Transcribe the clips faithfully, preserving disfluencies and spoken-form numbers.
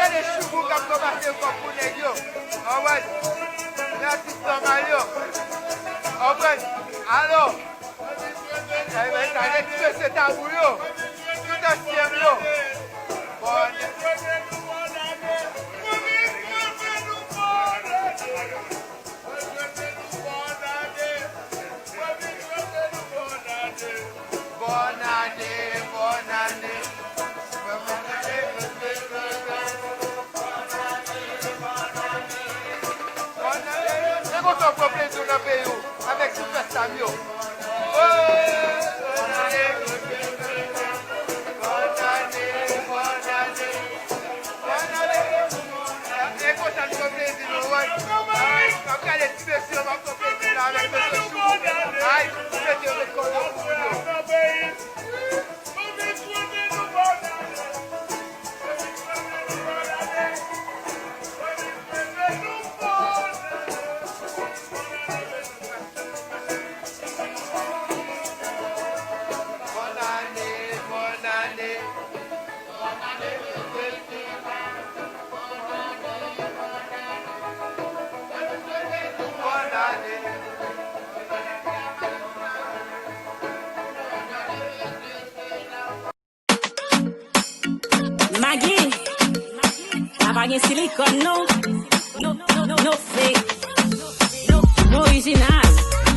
Se Choubou k ap ranmase kòb pou nèg yo. Anmwey, men atis nòmal yo. Anmwey, alò. Sa vle di ti mesye Tabou yo, tout ansyen yo. Bòn. Bòn ane, bòn ane. Bòn ane. Se konsa w pran plezi w nan peyi w avèk ti fèt sa m yo. Oh, bòn ane, bòn ane, bòn ane. E konsa n pran plezi nou, wè. Ay, m ap gade ti mesye yo, m ap pran plezi la avèk mesye Choubou. Ay, ti mesye yo met kòb yo pou moun yo. Bòn ane, bòn ane. Maggie, la pa gen silikòn non. No, no, no, no fake. No, no orijinal.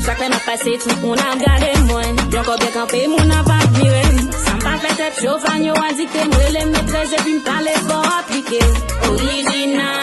Chak lè m ap pase, tout moun ap gade mwen. Yon kòb byen kanpe, moun ap admire m. Sa m pa fè tèt cho, fan yo adikte m. Rele m metrès epi m pale fò aplike. Orijinal.